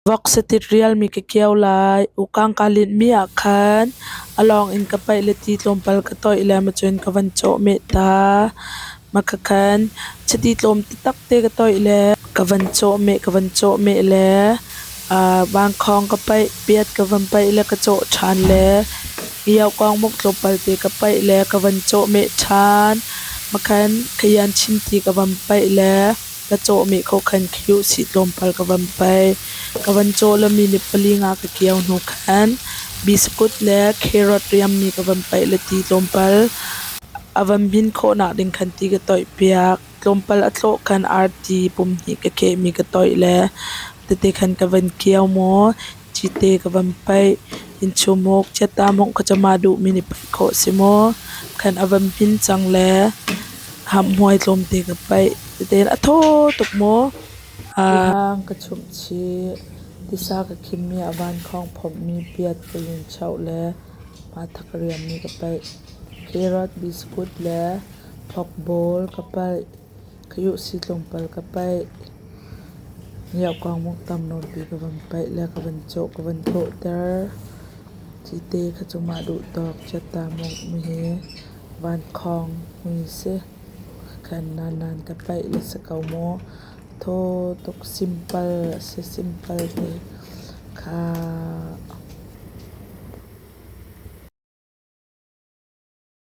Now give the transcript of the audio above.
Vok satit rialmi ka kio lai. Ukang kaa linhmi ah khan a lawng in ka paih le ti tlawmpal ka toih le macun ka van cawhmeh ta. Maka khan chiti tlawm taktak te ka toih le ka van cawhmeh ka van cawhmeh le vangkhawng ka paih, piat ka van paih le ka cawh ṭhan le iaukaung tlawmpal te ka paih le ka van cawhmeh ṭhan. Makhan khayan chinti ka van paih le ka cawhmeh ko khan khiuhsih tlawmpal ka van paih. Ka van cawh le minute pali nga ka kio hnu khan biskut le carrot riammi ka van paih le ti tlawmpal a van hmin khawhnak ding khan ti ka toih piak. Tlawmpal a tlawh khan arti pumhnih ka khehmi ka toih le tete khan ka van kio maw cite ka van paih. Innchungmuk chiattamuk kha cu mah duhmi nih paih khawh si maw khan a van hmin cang le hamhmuai tlawmte ka paih. Tete a thaw tuk maw. Tihang ka chumh chih. Tisa ka khimmi ah vankhawng phomhmi piat ka lun cheuh le hmathak ka riammi ka paih. Carrot biskut le phokbawl ka paih. Khayuhsi tlawmpal ka paih. Ngiauhkangmuk tam nawnpi ka van paih le ka van cawh ka van thawhter. Cite kha cu mah duh tawk chiattamuk mi hi vankhawng mui si. Khan nan nan ka paih le si ko maw. Thaw tuk simple a si simple te kha.